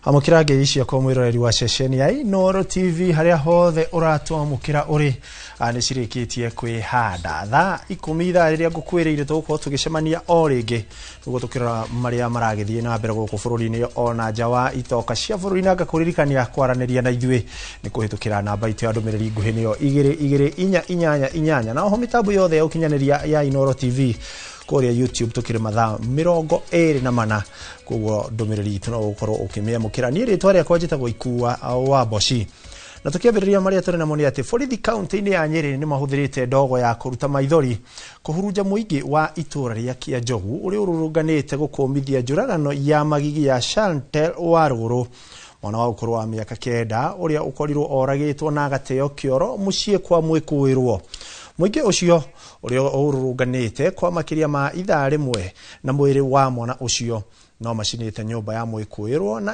Amũkĩra ngeithi ciakwa mwĩroreri wa ceceni ya Inooro TV harĩa hothe ũratwamũkĩra ũrĩ nĩ cirĩkĩtie kwĩhanda thaa 10 ithaa rĩrĩa ngũkwĩrĩire tũgũkorwo tũgĩcemania o rĩngĩ nĩguo tũkĩrora marĩa maragĩthiĩ na mbere gũkũ bũrũri-inĩ ona nja wa itoka cia bũrũri na ngakũririkania kwaranĩria na ithuĩ nĩ kũhĩtũkĩra namba itũ ya ndũmĩrĩri nguhĩ nĩyo 2 2 4 8 8 na oho mĩtambo yothe ya ũkinyanĩria ya Inooro TV kũrĩa YouTube tũkĩrĩ mathaa 24 koguo ndũmĩrĩri itũ no ũkorwo ũkĩmĩamũkĩra. Niĩ rĩtwa rĩakwa njĩtagwo Ikua wa Mboci. Na tũkĩambĩrĩria marĩa tũrĩ namo nĩ atĩ borithi kaunti-inĩ ya Nyĩrĩ nĩ mahũthĩrĩte ndogo ya kũruta maithori kũhurunja mũingĩ wa itũũra rĩa Kĩanjogu ũrĩa ũrũrũnganĩte gũkũmithia njũragano ya magigi ya Chantel Warũgũrũ, mwana wa ũkũrũ wa mĩaka 9 ũrĩa ũkorirwo oragĩtwo na agateo kĩoro mũciĩ kwa mwĩkũĩrwo. Mũingĩ ũcio ũrĩa ũrũrũnganĩte kwa makĩria ma ithaa rĩmwe na mwĩrĩ wa mwana ũcio no macinĩte nyũmba ya mwĩkũĩrwo na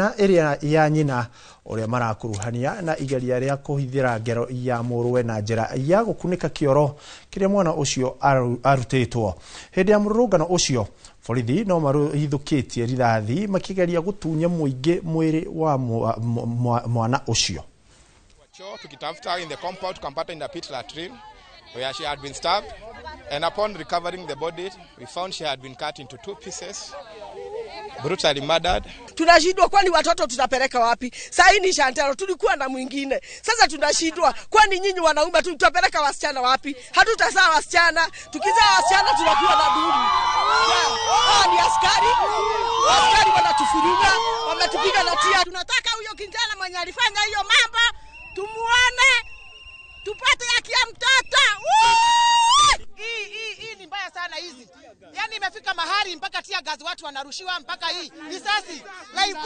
ĩrĩa ya nyina ũrĩa marakuruhania na igeria rĩa kũhithĩra ngero ya mũrũwe na njĩra ya gũkunĩka kĩoro kĩrĩa mwana ũcio arutĩtwo. Hĩndĩ ya mũrũrũngano ũcio borithi no marũhithũkĩtie rithathi makĩgeria gũtunya mũingĩ mwĩrĩ wa mwana ũcio. Tukitafuta in the compound tukampata in the pit latrine where she had been stabbed, and upon recovering the body we found she had been cut into 2 pieces, brutally murdered. Tunashindwa kwani watoto tutapeleka wapi? Sasa ni Chantel tulikuwa na mwingine. Sasa tunashindwa kwani nyinyi wanaume tutapeleka wasichana wapi? Hatutazaa wasichana. Tukizaa wasichana tunakuwa na duru. Ni askari. Askari wanatufuruga, wametupiga na tia. Tunataka huyo kijana mwenye alifanya hiyo mambo tumuone, tupate haki ya mtoto. Hii ni mbaya sana hizi. Yaani imefika mahali mpaka tia gazi watu wanarushiwa mpaka hii risasi. Live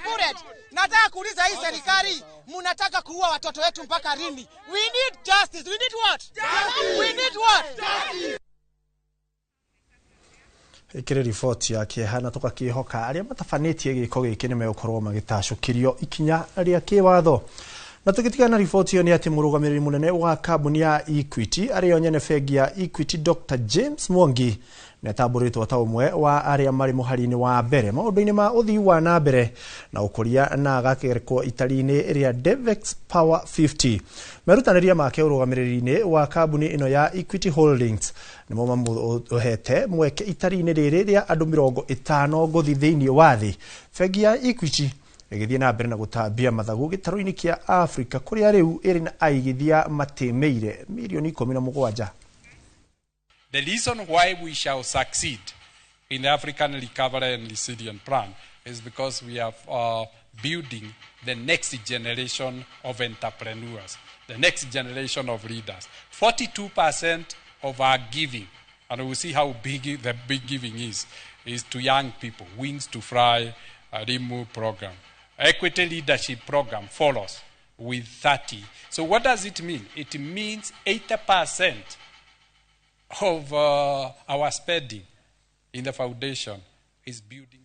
bullet. Nataka kuuliza hii serikali, mnataka kuua watoto wetu mpaka lini? We need justice. We need what? Justice. We need what? Justice. Ikire riboti ya kĩeha na tũgakĩhoka arĩa matabanĩtie gĩko gĩkĩ nĩmegũkorwo magĩtacũkĩrio ikinya rĩa kĩwatho. Na tũgĩtigana na riboti ĩyo nĩ atĩ mũrũgamĩrĩri mũnene wa kambuni ya Equity arĩo nyene bengi ya Equity Dr. James Mwangi nĩatambũrĩtwo ta ũmwe wa arĩa marĩ mũhari-inĩ wa mbere maũndũ-inĩ ma ũthii wa na mbere na ũkũria na agakerekwo itari-inĩ rĩa Devex Power 50. Merutanĩria make ũrũgamĩrĩri-inĩ wa kambuni ĩno ya Equity Holdings nĩmo mamũhete mweke itari-inĩ rĩrĩ rĩa andũ 50 ngũthi thĩinĩ wa thĩ. Bengi ya Equity ĩgĩthiĩ na mbere na gũtambia mathagu gĩtarũ-inĩ kĩa Afrika kũrĩa rĩu ĩrĩ na aigithia matĩmĩire mirioni 17. The reason why we shall succeed in the African Recovery and Resilience Plan is because we are building the next generation of entrepreneurs, the next generation of leaders. 42% of our giving, and we'll see how big the big giving is to young people, Wings to Fly, RIMU program. Equity Leadership Program follows with 30. So what does it mean? It means 80% of our spending in the foundation is building.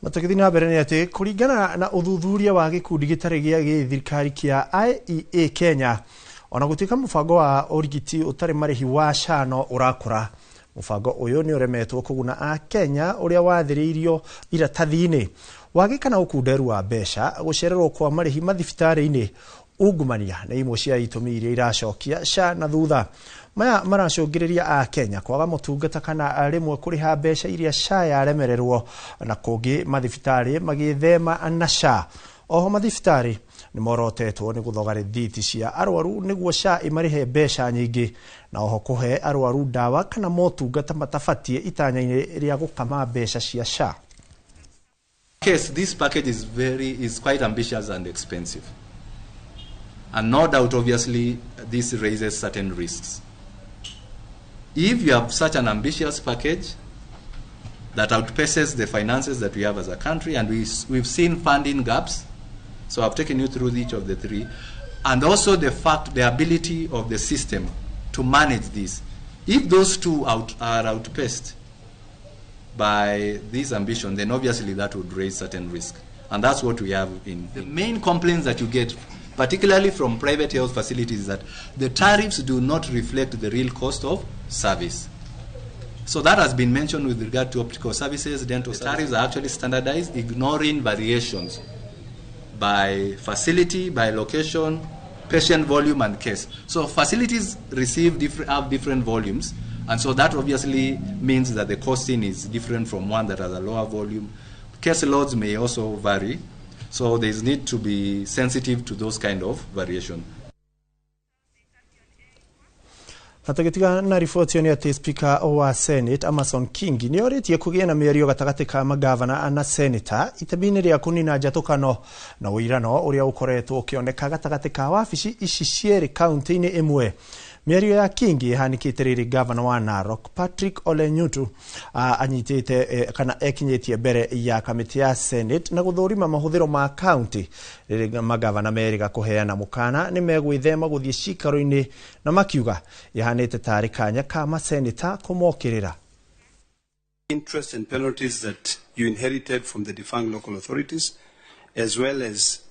Na tũgĩthiĩ na mbere nĩ atĩ kũringana na ũthuthuria wa gĩkundi gĩtarĩ gĩa gĩthirikari kĩa IEA Kenya, ona gũtuĩka mũbango wa ũrigiti ũtarĩ marĩhi wa SHA no ũrakũra, mũbango ũyũ nĩ ũremetwo kũguna Akenya ũrĩa wathĩrĩirio iratathi-inĩ. Wagi kana ũkunderu wa mbeca, gũcererwo kwa marĩhi mathibitarĩ-inĩ, ungumania nĩ imwe cia itũmi iria iracokia SHA na thutha. Maya maracũngĩrĩria Akenya kwaga motungata kana rĩmwe kũrĩha mbeca iria SHA yaremererwo na kũngĩ mathibitarĩ magĩthema na SHA. Oho mathibitarĩ nĩ morotetwo nĩ gũthoga rĩthiti cia arwaru nĩguo SHA ĩmarĩhe mbeca nyingĩ na oho kũhe arwaru ndawa kana motungata matabatiĩ itanya-inĩ rĩa gũkama mbeca cia SHA. Case, this package is quite ambitious and expensive. And no doubt, obviously, this raises certain risks. If you have such an ambitious package that outpaces the finances that we have as a country, and we've seen funding gaps, so I've taken you through each of the three, and also the fact, the ability of the system to manage this. If those two are outpaced by this ambition, then obviously that would raise certain risk. And that's what we have in the main complaints that you get, particularly from private health facilities, is that the tariffs do not reflect the real cost of service. So that has been mentioned with regard to optical services. Dental tariffs are actually standardized, ignoring variations by facility, by location, patient volume, and case. So facilities receive different, have different volumes, and so that obviously means that the costing is different from one that has a lower volume. Case loads may also vary, so there is need to be sensitive to those kind of variation. Na tũgĩtigana na riboti ĩyo nĩ atĩ Speaker wa Senate Amason Kingi nĩ orĩtie kũgĩe na mĩario gatagatĩ ka magavana na seneta itemi-inĩ rĩa kũnina njatũkano na ũirano ũrĩa ũkoretwo ũkĩoneka gatagatĩ ka wabici ici cierĩ kaunti-inĩ ĩmwe. Mĩario ya Kingi ĩhanĩkĩte rĩrĩ gavana wa Narok Patrick Ole Ntutu anyitĩte kana ekinyĩtie mbere ya kamĩtĩ ya Senate na gũthũrima mahũthĩro ma kaunti rĩrĩ magavana merĩga kũheana mũkana nĩ megwĩthema gũthiĩ cikaro-inĩ na makiuga ĩhanĩte tarĩ kanya ka maseneta kũmokĩrĩra. Interest and penalties that you inherited from the defunct local authorities, as well as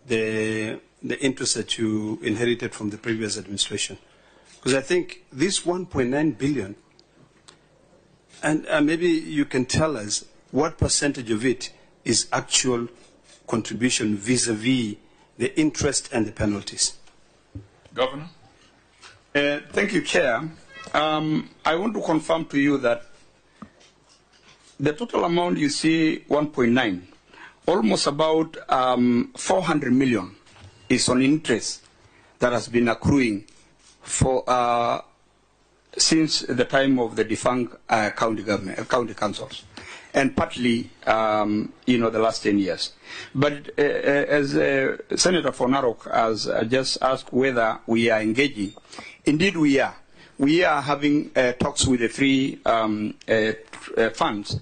the interest that you inherited from the previous administration. Because I think this 1.9 billion, and maybe you can tell us what percentage of it is actual contribution vis-a-vis the interest and the penalties. Governor? Thank you, Chair. I want to confirm to you that the total amount you see, 1.9, almost about 400 million is on interest that has been accruing for since the time of the defunct county government, county councils, and partly, the last 10 years. But as Senator for Narok has just asked whether we are engaging, indeed we are. We are having talks with the three funds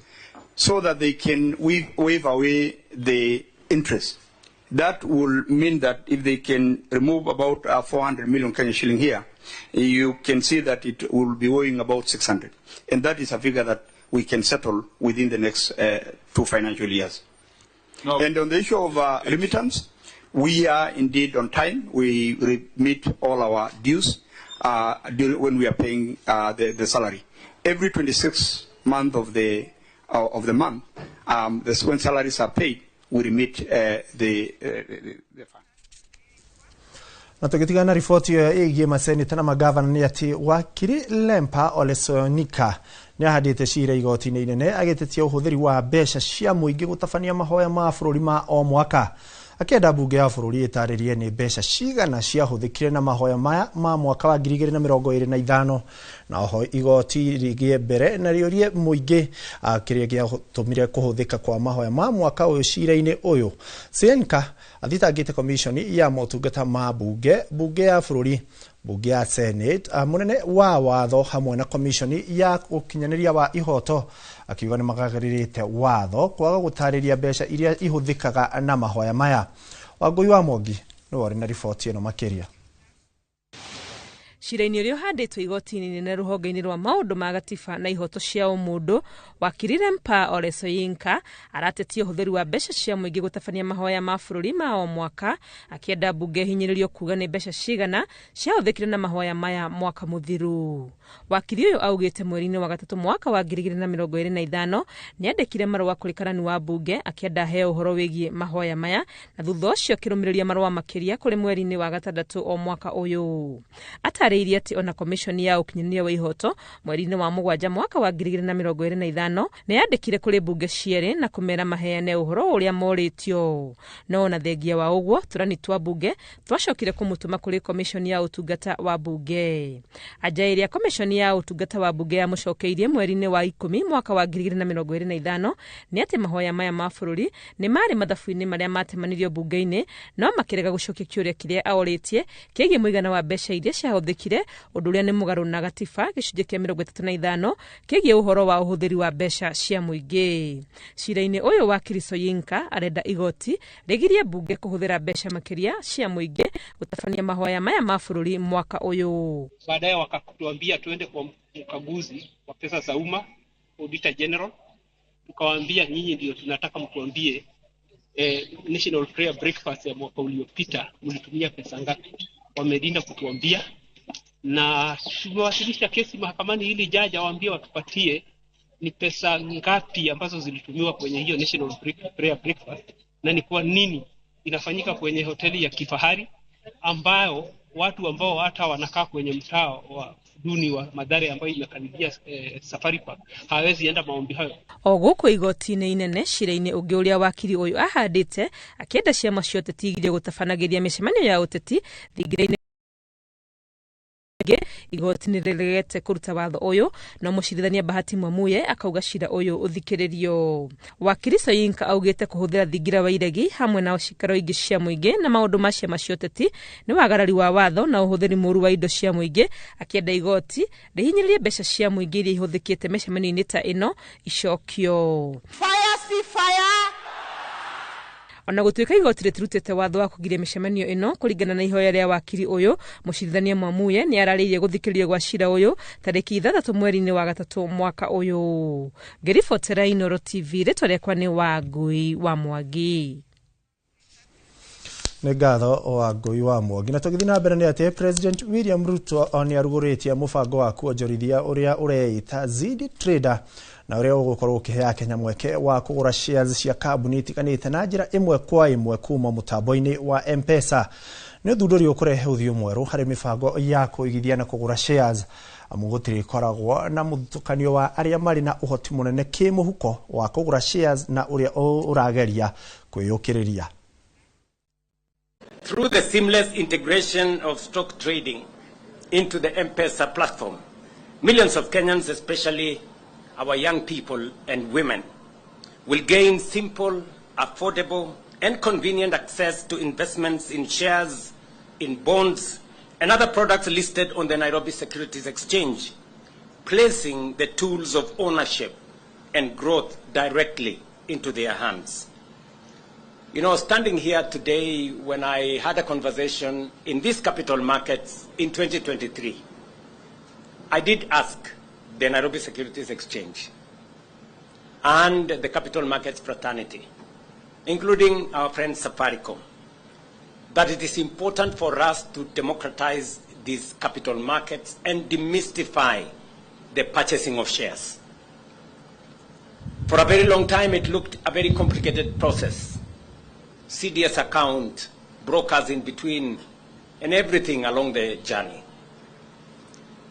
so that they can waive away the interest. That will mean that if they can remove about 400 million Kenyan shilling here, you can see that it will be owing about 600. And that is a figure that we can settle within the next 2 financial years. No. And on the issue of remittance, we are indeed on time. We remit all our dues when we are paying the salary. Every 26th month of the month, when salaries are paid, we remit the fund. Na tũgĩtigana riboti ĩyo ĩgiĩ maseneta na magavana nĩ atĩ wakiri Lempa Ole Soinika nĩ ahandĩte cira igoti-inĩ inene agĩtetia ũhũthĩri wa mbeca cia mũingĩ gũtabania mahoya ma bũrũri ma o mwaka, akĩenda mbunge ya bũrũri ĩtarĩrie nĩ mbeca cigana ciahũthĩkire na mahoya maya ma mwaka wa 2025 na oho igoti rĩgĩe mbere na rĩũrie mũingĩ kĩrĩa gĩatũmire kũhũthĩka kwa mahoya ma mwaka ũyũ cira-inĩ ũyũ. Senka athitangĩte komishoni ya motungata ma bunge, bunge ya bũrũri, bunge ya Senate, mũnene wa watho hamwe na komishoni ya ũkinyanĩria wa ihoto, akiuga nĩ magagĩrĩrĩte watho kwaga gũtarĩria mbeca iria ihũthĩkaga na mahoya maya. Wangũi wa Mwangi nĩwe ũrĩ na riboti ĩno makĩria. Cira-inĩ ũrĩa ũhandĩtwo igoti-inĩ inene rũhonge-inĩ rwa maũndũ ma gatiba na ihoto cia ũmũndũ, wakiri Lempa Ole Soinika aratetia ũhũthĩri wa mbeca cia mũingĩ gũtabania mahoya ma bũrũri ma o mwaka, akĩenda mbunge ĩhinyĩrĩrio kuuga nĩ mbeca cigana ciahũthĩkire na mahoya maya mwaka mũthiru. Wakiri ũyũ augĩte mweri-inĩ wa gatatũ mwaka wa 2025 nĩandĩkire marũa kũrĩ karani wa mbunge akĩenda aheo ũhoro wĩgiĩ mahoya maya, na thutha ũcio akĩrũmĩrĩria marũa makĩria kũrĩ mweri-inĩ wa gatandatũ o mwaka ũyũ. Atarĩirie atĩ ona komishoni ya ũkinyanĩria wa ihoto mweri-inĩ wa mũgwanja mwaka wa 2025 nĩyandĩkire kũrĩ mbunge cierĩ na kũmera maheane ũhoro ũrĩa morĩtio. No ona thengia wa ũguo tũrani twa mbunge twacokire kũmũtũma kũrĩ komishoni ya ũtungata wa mbunge. Anja ĩrĩa komishoni ya ũtungata wa mbunge yamũcokeirie mweri-inĩ wa 10 mwaka wa 2025 nĩ atĩ mahoya maya ma bũrũri nĩ marĩ mathabu-inĩ marĩa matemanirio mbunge-inĩ, no makĩrega gũcokia kĩũria kĩrĩa aorĩtie kĩgiĩ mũigana wa mbeca iria ciahũthĩkire, ũndũ ũrĩa nĩ mũgarũ na gatiba gĩcunjĩ kĩa 35 kĩgiĩ ũhoro wa ũhũthĩri wa mbeca cia mũingĩ. Cira-inĩ ũyũ wakiri Soyinka arenda igoti rĩgirie mbunge kũhũthĩra mbeca makĩria cia mũingĩ gũtabania mahoya maya ma bũrũri mwaka ũyũ. Baadaye wakatuambia tuende kwa mkaguzi wa pesa za umma, Auditor General, tukawaambia nyinyi ndio tunataka mtuambie National Prayer Breakfast ya mwaka uliopita mlitumia pesa ngapi. Wamedinda kutuambia, Na tumewasilisha kesi mahakamani ili jaji awaambie watupatie ni pesa ngapi ambazo zilitumiwa kwenye hiyo National Prayer Breakfast na ni kwa nini inafanyika kwenye hoteli ya kifahari ambayo watu ambao hata wanakaa kwenye mtaa wa duni wa Mathare ambayo imekaribia Safari Park hawezi enda maombi hayo. O gũkũ igoti-inĩ inene cira-inĩ ũngĩ ũrĩa wakiri ũyũ ahandĩte akĩenda ciama cia ũteti igirio gũtabanagĩria mĩcemanio ya ũteti thingira-inĩ igoti nĩ rĩregete kũruta watho ũyũ no mũcirithania Bahati Mwamuye akauga cira ũyũ ũthikĩrĩrio. Wakiri Soyinka augĩte kũhũthĩra thingira wa iregi hamwe na cikaro ingĩ cia mũingĩ na maũndũ ma ciama cia ũteti nĩ wagarari wa watho na ũhũthĩri mũru wa indo cia mũingĩ, akĩenda igoti rĩhinyĩrĩrie mbeca cia mũingĩ iria ihũthĩkĩte mĩcemanio-inĩ ta ĩno icokio. Fire si fire. Ona gũtuĩka igoti rĩtirutĩte watho wa kũgiria mĩcemanio ĩno kũringana na ihoya rĩa wakiri ũyũ, mũcirithania Mwamuye nĩ ararĩirie gũthikĩrĩrio gwa cira ũyũ tarĩki 6 mweri-inĩ wa 3 mwaka ũyũ. Ngĩribotera Inooro TV, rĩtwa rĩakwa nĩ Wangui wa Mwangi. Nĩ ngatho Wangui wa Mwangi. Na tũgĩthiĩ na mbere nĩ atĩ President William Ruto nĩ arugũrĩtie mũbango wa kuonjorithia ũrĩa ũreĩta Zidi Trader na ũrĩa ũgũkorwo ũkĩhe Akenya mweke wa kũgũra shares cia kambuni itiganĩte na njĩra ĩmwe kwa ĩmwe kuma mũtambo-inĩ wa M-Pesa. Nĩ ũthundũri ũkũrehe ũthiũ mwerũ harĩ mĩbango ya kũigithia na kũgũra shares, amu gũtirĩkoragwo na mũthutũkanio wa arĩa marĩ na ũhoti mũnene kĩmũhuko wa kũgũra shares na ũrĩa ũrageria kwĩyũkĩrĩria. Through the seamless integration of stock trading into the M-Pesa platform, millions of Kenyans, especially our young people and women, will gain simple, affordable, and convenient access to investments in shares, in bonds, and other products listed on the Nairobi Securities Exchange, placing the tools of ownership and growth directly into their hands. You know, standing here today when I had a conversation in these capital markets in 2023, I did ask the Nairobi Securities Exchange and the capital markets fraternity, including our friend Safaricom, that it is important for us to democratize these capital markets and demystify the purchasing of shares. For a very long time, it looked a very complicated process. CDS account, brokers in between, and everything along the journey.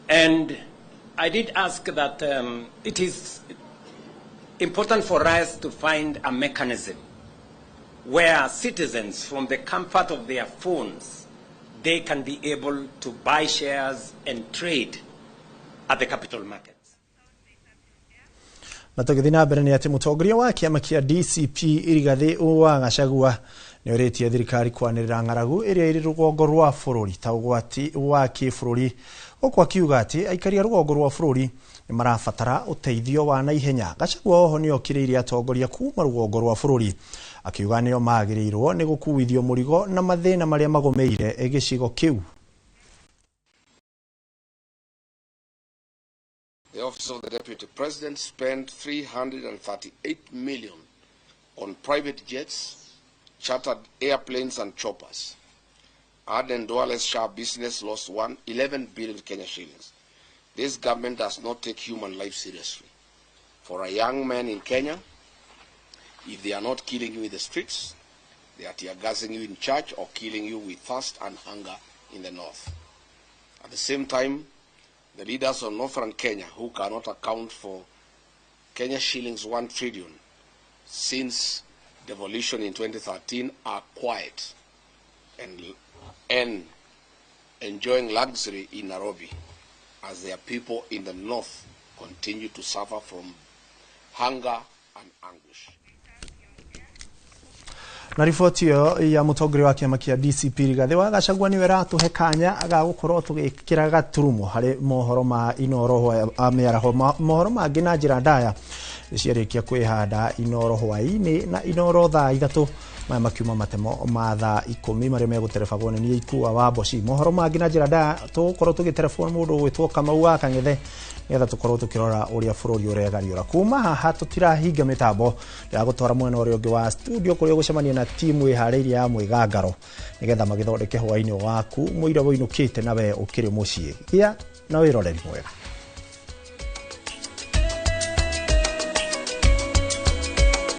And I did ask that it is important for us to find a mechanism where citizens, from the comfort of their phones, they can be able to buy shares and trade at the capital market. Na tũgĩthiĩ na mbere nĩ atĩ mũtongoria wa kĩama kĩa DCP Rigathĩ wa Gachagua nĩ orĩtie thirikari kwanĩrĩra ng'aragu ĩrĩa ĩrĩ rũgongo rwa bũrũri ta ũgwati wa kĩbũrũri, gũkũ akiuga atĩ aikari a rũgongo rwa bũrũri nĩ marabatara ũteithio wa naihenya. Gachagua oho nĩ okĩrĩirie atongoria kuma rũgongo rwa bũrũri akiuga nĩo magĩrĩirwo nĩ gũkuithio mũrigo na mathĩna marĩa magũmĩire gĩcigo kĩu. The Office of the Deputy President spent 338 million on private jets, chartered airplanes and choppers. Aden Duale's SHA business lost 11 billion Kenya shillings. This government does not take human life seriously. For a young man in Kenya, if they are not killing you in the streets, they are tear gassing you in church or killing you with thirst and hunger in the north. At the same time, the leaders of northern Kenya, who cannot account for Kenya shillings 1 trillion since devolution in 2013, are quiet and enjoying luxury in Nairobi as their people in the north continue to suffer from hunger and anguish. Na riboti ĩyo ya mũtongoria wa kĩama kĩa DCP Rigathĩ wa Gachagua nĩwe ĩratũhe kanya ga gũkorwo tũgĩkĩra gaturumo harĩ mohoro ma Inooro a mĩaraho. Mohoro mangĩ na njĩra ndaya ciarĩkia kwĩhanda Inooro hwaĩ-inĩ na Inooro thaa 3. Maya makiuma matemo ma thaa 10 marĩa megũterebagwo nĩ niĩ Ikua wa Mboci. Mohoro mangĩ na njĩra ndaya tũgũkorwo tũgĩterebwo mũndũ ũgwĩtwo Kamau wa Kang'ethe nĩgetha tũkorwo tũkĩrora ũrĩa bũrũri ũregariũra. Kuma haha tũtirahinga mĩtambo, ndĩragũtwara mwena ũrĩa ũngĩ wa studio kũrĩa ũgũcemania na timu ĩharĩirie ya mwĩgangaro nĩgetha magĩthondeke hwainĩ waku mũira wũinũkĩte na we ũkĩrĩ mũciĩ. Gĩa na wĩroreri mwega.